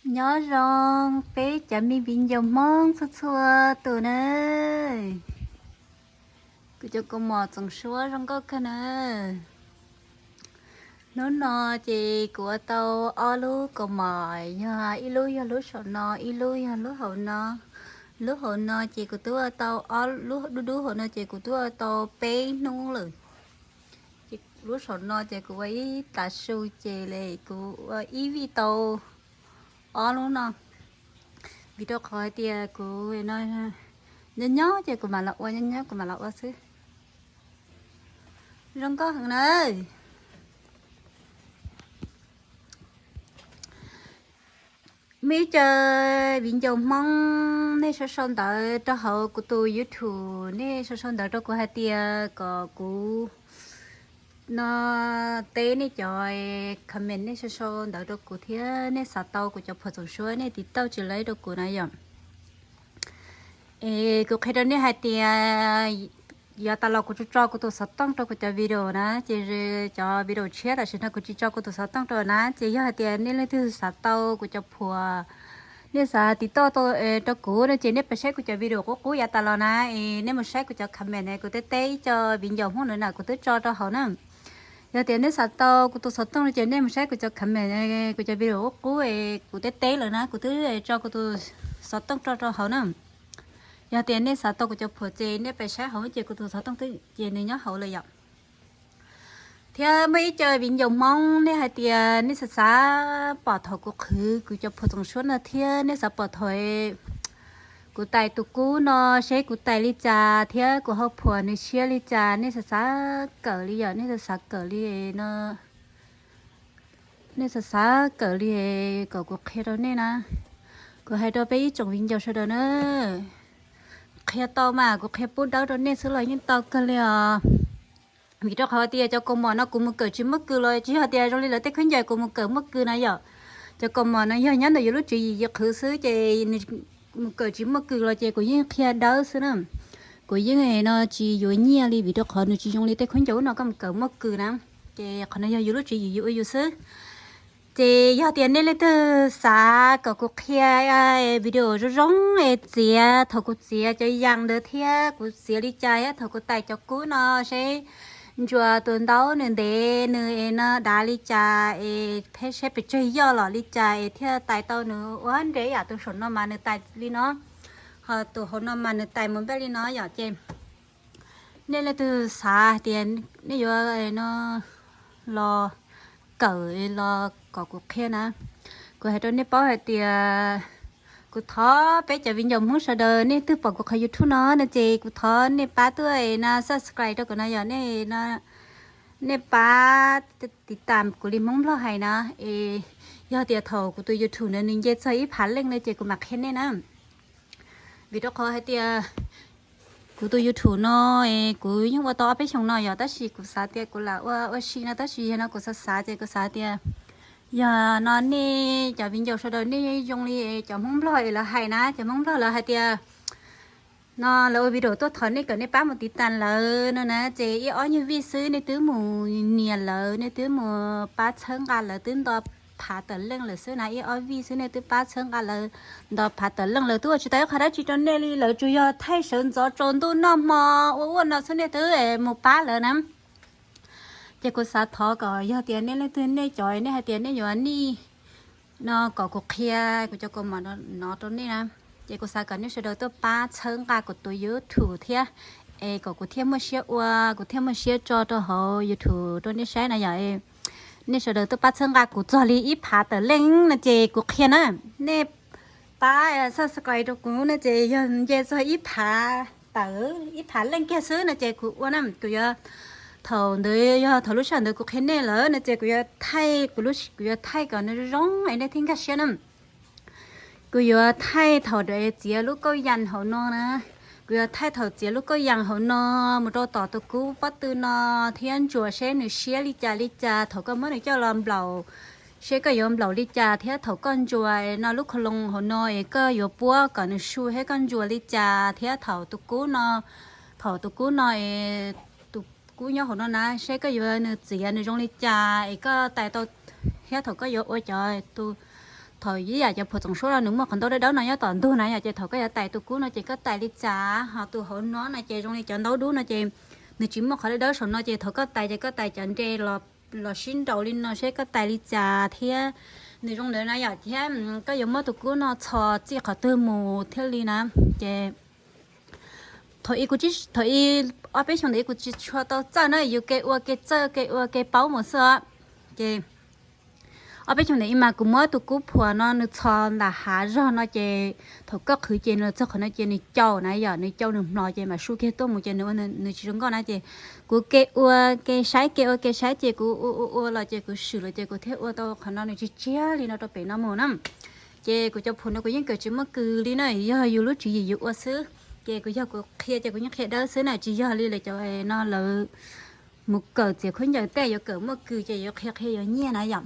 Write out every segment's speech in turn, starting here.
Nyob zoo peb cov me viv ncaus Hmoob txhua txhua tus na. Kuv cov kaus mom txoom suab zoo nkauj kawg na. Hnub no ces kuv ua tau ob lub kaus mom, yog ib lub yog lub saum no, ib lub yog lub hauv no. Lub hauv no ces kuv twb ua tau, lub dub dub hauv no ces kuv twb ua tau peb hnub lawm. Ces lub saum no ces kuv ua ib tav su ces li kuv ua ib vij tau ob lub no, vim rau qhov hais tias kuv nyob nyob ces kuv mam los ua, nyob nyob kuv mam los ua xwb. Zoo nkauj heev na. Muaj ib co viv ncaus Hmoob nej sau sau ntawv rau hauv kuv tus YouTube, nej sau sau ntawv rau kuv hais tias kom kuv no teb nej cov comment, nej sau sau ntawv rau kuv thiab nej xav tau kuv cov phuam txoom suab nej tiv tauj tsis laib rau kuv na yom. Es kuv qhia rau nej hais tias yav tas los kuv tso tso kuv tus xov tooj rau kuv cov video na, ces cov video tshiab tam sim no kuv tsis tso kuv tus xov tooj rau na, ces yog hais tias nej leej twg xav tau kuv cov phuam, nej xav tiv tauj rau kuv no ces nej pab saib kuv cov video qub qub yav tas los na, es nej mus saib kuv cov comment, kuv teb teb ib co viv ncaus Hmoob ntawd na kuv twb tso rau hauv na. Yog tias nej xav tau kuv tus xov tooj no ces nej mus saib kuv cov comment, kuv cov video qub qub es kuv teb teb lawm na, kuv twb tso kuv tus xov tooj rau rau hauv na. Yog tias nej xav tau kuv cov phuam ces nej pab saib hauv ces kuv tus xov tooj twb ces nws nyob hauv lawm yom. Thiab muaj ib co viv ncaus Hmoob nej hais tias nej xav xav pom thaum kuv qhwv kuv cov phuam txoom suab no thiab nej xav pom thaum kuv tais tus kub no seb kuv tais li cas thiab kuv hau phuam nws siab li cas, nej xav xav kawm li yom, nej xav xav kawm li no, nej xav xav kawm li kom kuv qhia rau nej na. Kuv hais rau peb ib tsoom viv ncaus sawv daws na, qhia tau mas kuv qhia pub dawb rau nej xwb los yeej tau kawg li os. Vim rau qhov tias cov kaus mom no kuv mus kawm tsis muaj kws los tsis yog tias zoo li lawv tej khaub ncaws kuv mus kawm muaj kws na yom. Cov kaus mom no yog nyob ntawm yus lub tswv yim yus qhwv xwb ces nws mus kawm tsis muaj kws los ces kuv yeej qhia dawb xwb na. Kuv yeej no tsis yuav nyiaj li vim rau qhov nws tsis zoo li tej khaub ncaws ub no koj mus kawm muaj kws na. Ces qhov no yog yus lub tswv yim yus ua yus xwb. Ces yog tias nej leej twg xav kom kuv qhia video zoo zoo es txiav thaum kuv txiav cov yas ntawd thiab kuv txiav li cas thiab thaum kuv tais cov kub no seb ntsuas tus ntaub nws ntev nws es no dav li cas es peb seb pes tsawg yoj los li cas es thiaj tais tau nws ua ntev yam tus saum no mas nws tais li no, ho tus hauv no mas nws tais mus npaj li no yom. Ces nej leej twg xav tias nej yuav no los kawm los kom kuv qhia na, kuv hais rau nej paub hais tias kuv thov peb cov viv ncaus Hmoob sawv daws nej twg pom kuv qhov YouTube no no ces kuv thov nej pab tuaj no subscribe rau kuv no yom, nej pab tiv tam kuv li Hmoob Nplog hais na, es yog tias thaum kuv tus YouTube ntawd nws nce txog ib phav leej no ces kuv mam qhia nej na. Vim rau qhov hais tias kuv tus YouTube no kuv yeej ua tau ob peb xyoos no yom, tab sis kuv xav tias kuv lam ua ua si no, tab sis yog no kuv xav xav ces kuv xav tias yog no nej cov viv ncaus sawv daws nej zoo li cov Hmoob Nplog es lawv hais na, cov Hmoob Nplog lawv hais tias no lawv ua video tuaj thov nej kom nej pab mus tiv tam lawv no na, ces ib ob nyuag vij xwb nej twb mus nias lawv, nej twb mus pab txhawb nqa lawv twb nto phav tawm leej lawm xwb na, ib ob vij xwb nej twb pab txhawb nqa lawv nto phav tawm leej, lawv twb ua tsis tau ib qho dab tsi rau nej li, lawv tsuas yog thaij sawv ntxov tsaus ntuj noj hmo ua ua no xwb nej twb mus pab lawv na. Ces kuv xav thov kom yog tias nej leej twg nej cov nej hais tias nej yuav nij no kom kuv qhia kuv cov kaus mom no rau nej na, ces kuv xav kom nej sawv daws tuaj pab txhawb nqa kuv tus YouTube thiab, es kom kuv thiaj muaj siab ua, kuv thiaj muaj siab tso rau hauv YouTube rau nej saib na yom. Nej sawv daws tuaj pab txhawb nqa kuv txog li ib phav tawm leej no ces kuv qhia na. Nej pab subscribe rau kuv no ces yog nce txog ib phav tawm, ib phav leej kiag xwb no ces kuv ua na, kuv yuav, thaum ntawd yog thaum lub sij hawm ntawd kuv qhia nej lawm no ces kuv yuav thaij, kuv yuav thaij kom nws zoo zoo es nej thiaj nkag siab na. Kuv yuav thaij thaum txiav lub kauj yas hauv no na, kuv yuav thaij thaum txiav lub kauj yas hauv no mus rau tom tus kub pob tw no thiab ntsuas seb nws siab li cas li cas thaum koj muab nws coj los nplaum, seb koj yuav nplaum li cas thiab thaum koj ntsuas no lub khaus loos hauv no es koj yuav puab kom nws su thiab koj ntsuas li cas thiab thaum tus kub no, thaum tus kub no es tus kub nyob hauv no na seb koj yuav nws txiav nws zoo li cas es koj tais tau, thiab thaum koj yuav ua cov tus Thaum ib yam cov phuam txoom suab no nws muaj qhov ntaub dawb dawb no nyob tom ntug na yom, ces thaum koj yuav tais tus kub no ces koj tais li cas, ho tus hauv no no ces zoo li cov ntaub dub no ces nws tsis muaj qhov dawb dawb saum no ces thaum koj tais ces koj tais cov nre los sib nraus li no seb koj tais li cas thiab nws zoo ntawd na yom, thiab koj yuav muab tus kub no txhos txij qhov twg mus thiaj li na. Ces thaum ib, thaum ib ob peb xyoos ntawd kuv tsis tshua tau txawj na, yus ke ua ke txawj ke ua ke paub mus xwb os. Ces ob peb xyoos ntawd ib mas kuv muab tus kub phuam no nws txhos ntam hav zog no ces thaum koj qhwv ces nws los txog qhov no ces nws caum na yom, nws caum nws mlos ces mam su kiag tuaj mus ces nws tsis zoo nkauj na ces kuv ke ua ke saib ke ua ke saib ces kuv ua ua ua los ces kuv swm los ces kuv thiaj ua tau qhov no nws tsis tsiag li no rau pem no mus na. Ces kuv cov phuam no kuv yeej kawm tsis muaj kws li na, yog yus lub tswv yim yus ua xwb. Ces kuv yog kuv qhia ces kuv yeej qhia dawb xwb na, tsis yog li lawv cov no lawv mus kawm txiav khaub ncaws tej yuav kawm muaj kws ces yuav qhia qhia yuav nyiaj na yom.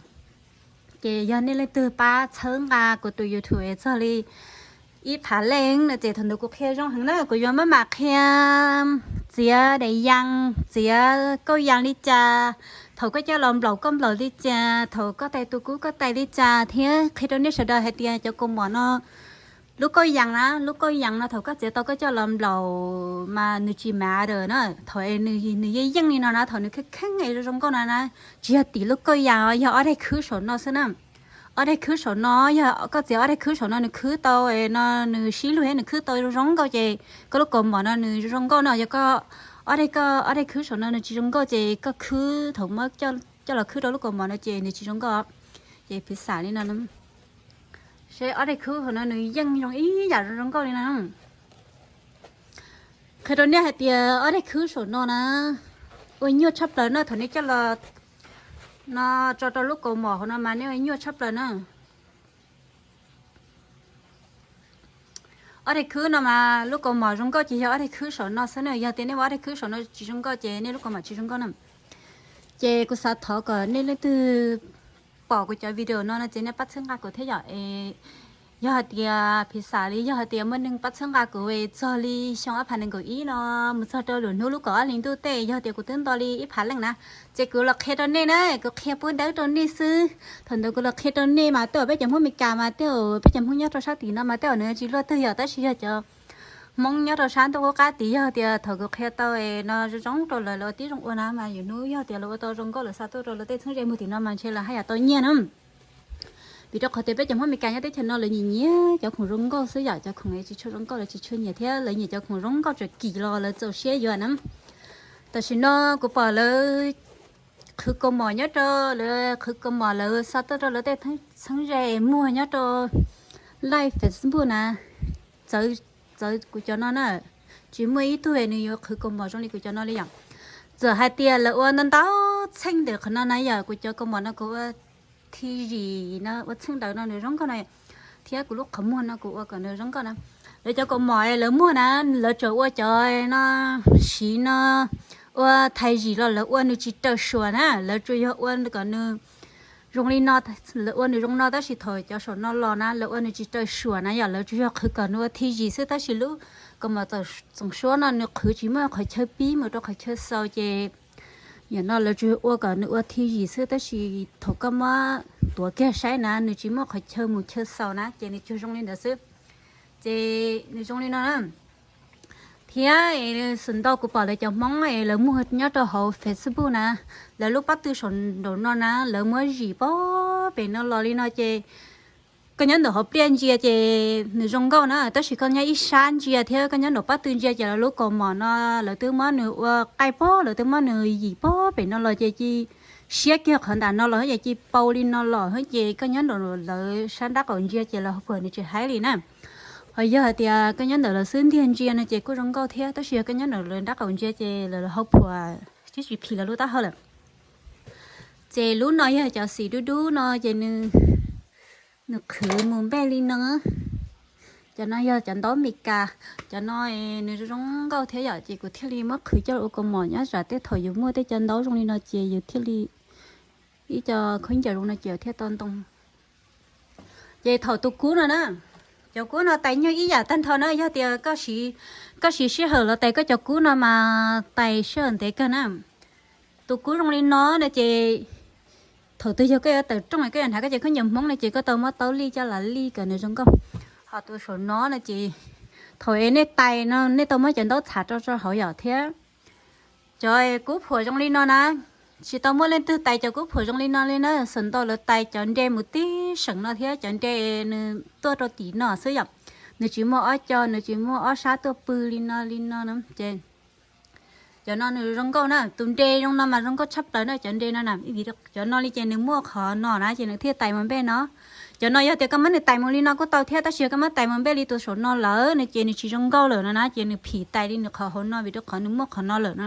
Ces yog nej leej twg pab txhawb nqa kuv tus YouTube es txog li ib phav leej no ces thaum ntawd kuv qhia zoo heev na, kuv yuav maj mam qhia txiav daim yas, txiav kauj yas li cas, thaum koj coj los nplaum koj nplaum li cas, thaum koj tais tus kub koj tais li cas, thiab qhia rau nej sawv daws hais tias cov kaus mom no lub kauj yas na, lub kauj yas no thaum koj txiav tau koj coj los nplaum mas nws tsis mav na, thaum nws yeej yeej li no na, thaum nws kheej kheej zoo zoo nkauj no na, tsis yog tim lub kauj yas os, yog ob daig khwb saum no xwb na. Ob daig khwb saum no, yog koj txiav ob daig khwb saum no nws khwb tau no, nws sib lug thiab nws khwb tau zoo zoo nkauj ces koj lub kaus mom no nws zoo zoo nkauj no. Yog koj ob daig, koj ob daig khwb saum no nws tsis zoo nkauj ces koj khwb, thaum muab coj los khwb rau lub kaus mom no ces nws tsis zoo nkauj. Ces piv xam li no, seb ob daig khwb hauv no nws yeej zoo ib yam zoo zoo nkauj li no. Qhia rau nej hais tias ob daig khwb saum no na ua nyuaj tshaj plaws no, thaum nej coj los no tso rau lub kaus mom hauv no mas nej ua nyuaj tshaj plaws na. Ob daig khwb no mas lub kaus mom zoo nkauj ces yog ob daig khwb saum no xwb na, yog tias nej ua ob daig khwb saum no tsis zoo nkauj ces nej lub kaus mom tsis zoo nkauj na. Ces kuv xav thov kom nej leej twg pom kuv cov video no no ces nej pab txhawb nqa kuv thiab yom. Yog hais tias piv xam li yog hais tias muaj neeg pab txhawb nqa kuv txog li xyoo ob phav nees nkaum ib no mus txog rau lwm hnub lub kaum ob hli ntuj tej, yog tias kuv twb nto li ib phav leej na, ces kuv los qhia rau nej na, kuv qhia pub dawb rau nej xwb. Thaum ntawd kuv los qhia rau nej mas tej zaum peb cov Hmoob Mes Kas mas tej zaum peb cov Hmoob nyob rau sab tim no mas tej zaum nws tsis luaj twg yom, tab sis yog cov Hmoob nyob rau sab ntuj qub qab tid yog tias thaum kuv qhia tau no zoo zoo rau lawv, lawv tib zoo ua na mas yus hnub yog tias lawv ua tau zoo nkauj lawv xa tuaj rau lawv tej txheeb ze muag tim no mas ntshe lawv haj yam tau nyiaj na. Vim rau qhov tias peb cov Hmoob Mes Kas nyob teb chaws no lawv nyiam nyiam cov khoom zoo nkauj xwb yom, cov khoom tsis tshua zoo nkauj lawv tsis tshua nyiam thiab, lawv nyiam cov khoom zoo nkauj tseem kim los lawv txaus siab yuav na. Tam sim no kuv pom lawv qhwv kaus mom nyob rau, lawv qhwv kaus mom lawv xa tuaj rau lawv tej txheeb ze muag nyob rau live Facebook na, txawv kuv cov no na. Tsis muaj ib tug nws yuav qhwv kaus mom zoo li kuv cov no li yom. Txawm hais tias lawv ua ntau ntau txheej ntawm qhov no na yom, kuv cov kaus mom no kuv ua thij zim no, ua txheej ntawd no nws zoo nkauj no, thiab kuv lub qhov muag no kuv ua kom nws zoo nkauj na. Lawv cov kaus mom lawv muag na, lawv tsuas ua cov no, siv no, ua thij zim los lawv ua nws tsis raws suas na, lawv tsuas yog ua kom nws zoo li no, lawv ua nws zoo no tab sis thaum cov saum no los na lawv ua nws tsis raws suas na yom, lawv tsuas yog qhwv kom nws ua thij zim xwb tab sis lub kaus mom txoom suab no nws qhwv tsis muaj qhov chaw pib mus rau qhov chaw xaus ces yam no lawv tsuas ua kom nws ua thij zim xwb tab sis thaum koj muab tuav kiag saib na nws tsis muaj qhov chaw mus chaw xaus na ces nws tsuas zoo li ntawd xwb. Ces nws zoo li no na. Thiab xwm ntau kuv pom lawv cov Hmoob es lawv muag nyob rau hauv Facebook na, lawv lub pob tw saum nraum no na lawv muab zim pob pem no los li no ces koj nyob ntawm hauv pliaj ntsia ces nws zoo nkauj na, tab sis koj nyob ib sab ntsia thiab koj nyob nraum pob tw ntsia ces lawv lub kaus mom no lawv twb muab nws ua qaij pob, lawv twb muab nws yim pob pem no los ces ci siab kiag qhov ntawm no los ces ci pau li no los ces koj nyob nraum lawv sab nrab qaum ntsia ces lawv hauv phuam nws tsis haib li na. Ho yog hais tias koj nyob ntawm lawv xub ntiag ntsia no ces kuj zoo nkauj thiab tab sis yog koj nyob nraum lawv nrab qaum ntsia ces lawv hauv phuam twb tsis phim lawv lub taub hau lawm. Ces lub no yog cov xim dub dub no ces nws qhwv mus npej li no. Cov no yog cov ntaub Mes Kas, cov no nws zoo nkauj thiab yom ces kuv thiaj li muab qhwv coj los ua kaus mom nyob tsam tej thaum yus muaj tej cov ntaub zoo li no ces yus thiaj li, ib co khaub ncaws zoo no ces thiaj tau ntoo. Ces thaum tus kub no na, cov kub no tais nyuag ib yam tag nrho na, yog tias koj siv sij hawm los tais koj cov kub no mas tais sij hawm ntev kawg na. Tus kub zoo li no na ces Thaum twg yog koj yuav tawm rooj koj yuav hnav koj cov khaub ncaws Hmoob no ces koj tau muab taub lij coj los lij kom nws zoo nkauj. Ho tus saum no no ces thaum es nej tais no nej tau muab cov ntaub txhav rau rau hauv yom thiab. Cov kub phuam zoo li no na, tsis tau muaj leej twg tais cov kub phuam zoo li no li na, xav ntau lawv tais cov nre mus tib seem no thiab cov nre nws tuaj rau tim no xwb yom. Nws tsis muaj ob co, nws tsis muaj ob sab tuaj pw li no li no na ces cov no nws zoo nkauj na, tus nre zoo no mas zoo nkauj tshaj plaws na, cov nre no na, cov no li ces nws muaj qhov no na ces nws thiaj tais mus npej no. Cov no yog tias koj muab nws tais mus li no kuj tau thiab, tab sis yog koj muab tais mus npej li tus saum no lawm no ces nws tsis zoo nkauj lawm no na, ces nws phim tais li nws qhov hauv no vim rau qhov nws muaj qhov no lawm na.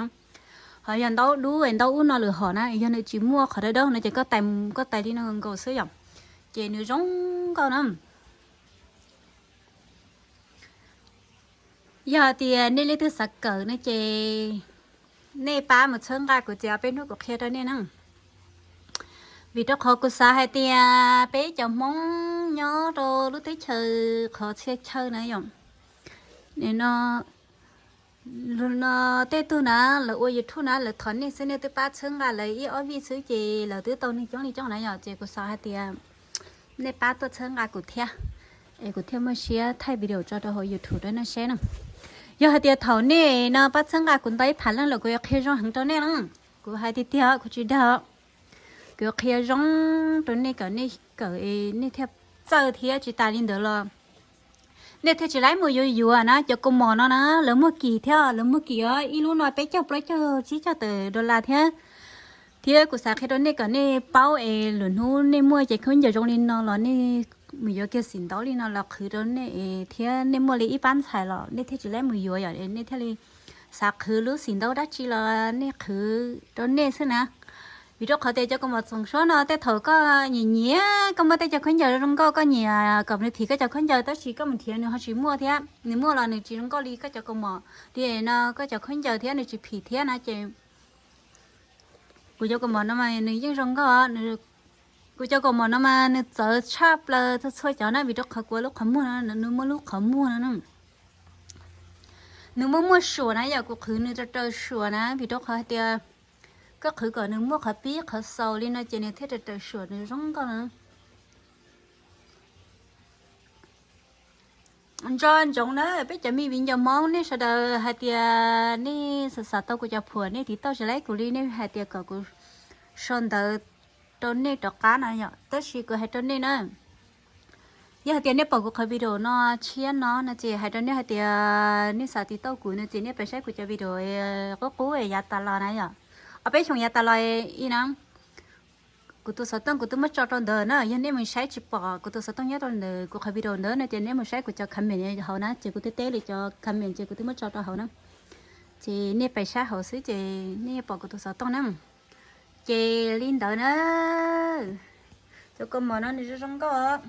Ho yog ntaub dub ntaub ub no lwm hom na, yog nws tsis muaj qhov dawb dawb no ces koj tais, koj tais li no nkaus xwb yom, ces nws zoo nkauj na. Yog tias nej leej twg xav kawm no ces nej pab mus txhawb nqa kuv txiv peb hnub kuv qhia rau nej na. Vim rau qhov kuv xav hais tias peb cov Hmoob nyob rau lub teb chaws qhov txhia chaw na yom, no, no tej tug na, lawv ua YouTube na lawv thov nej xwb nej twb pab txhawb nqa lawv ib ob vij xwb ces lawv twb tau neeg coob li coob na yom, ces kuv xav hais tias nej pab tuaj txhawb nqa kuv thiab es kuv thiaj muaj siab thaij video tso rau hauv YouTube rau nej saib na. Yog hais tias thaum nej no pab txhawb nqa kuv ntau ib phav leej lawm kuv yuav qhia zoo heev rau nej na. Kuv hais tiag tiag kuv tsis dag. Kuv yuav qhia zoo rau nej kom nej kawm nej thiaj txawj thiab tsis tas li ntawd los nej thiaj tsis laib mus yuav yuav na. Cov kaus mom no na lawv muag kim thiab, lawv muag kim os, ib lub no peb caug plaub caug tsib caug tawm dollar thiab. Thiab kuv xav qhia rau nej kom nej paub es lwm hnub nej muaj cov khaub ncaws zoo li no los nej mus yuav kiag xim ntaub li no los qhwv rau nej thiab nej muaj li ib pab ntxhais los nej thiaj tsis laib mus yuav yom, nej thiaj li xav qhwv lub xim ntaub dab tsi los nej qhwv rau nej xwb na. Vim rau qhov tias cov kaus mom txoom suab no tej thaum koj nyiam nyiam koj muaj tej cov khaub ncaws zoo nkauj koj nyiam kom nws thim koj cov khaub ncaws tab sis koj mus nrhiav nws ho tsis muaj thiab, nws muaj los nws tsis zoo nkauj li koj cov kaus mom li no, koj cov khaub ncaws thiab nws tsis phim thiab na ces kuv cov kaus mom no mas nws yeej zoo nkauj. Kuv cov kaus mom no mas nws txawv tshaj plaws txhua txhua cov na vim rau qhov kuv lub qhov muag no nws muaj lub qhov muag no na. Nws muaj muaj suam na yom, kuv qhwv nws raws raws suam na vim rau qhov hais tias koj qhwv kom nws muaj qhov pib qhov xaus li no ces nws thiaj raws raws suam nws zoo nkauj na. Nco ntsoov na peb cov me viv ncaus Hmoob nej sawv daws hais tias nej xav xav tau kuv cov phuam nej tiv tauj tsis laib kuv li nej hais tias kom kuv sau ntawv rau nej rov qab na yom, tab sis kuv hais rau nej na, yog hais tias nej pom kuv qhov video no tshiab no no ces hais rau nej hais tias nej xav tiv tauj kuv no ces nej pab saib kuv cov video qub qub yav tas los na yom, ob peb xyoos yav tas los i na. Kuv tus xov tooj kuv twb muab tso rau ntawd na, yog nej mus saib tsis pom kuv tus xov tooj nyob rau ntawm kuv qhov video ntawd no ces nej mus saib kuv cov comment hauv na ces kuv twb teb li cov comment ces kuv twb muab tso rau hauv na. Ces nej pab saib hauv xwb ces nej pom kuv tus xov tooj na. Ces li ntawd na, cov kaus mom no nws zoo zoo nkauj.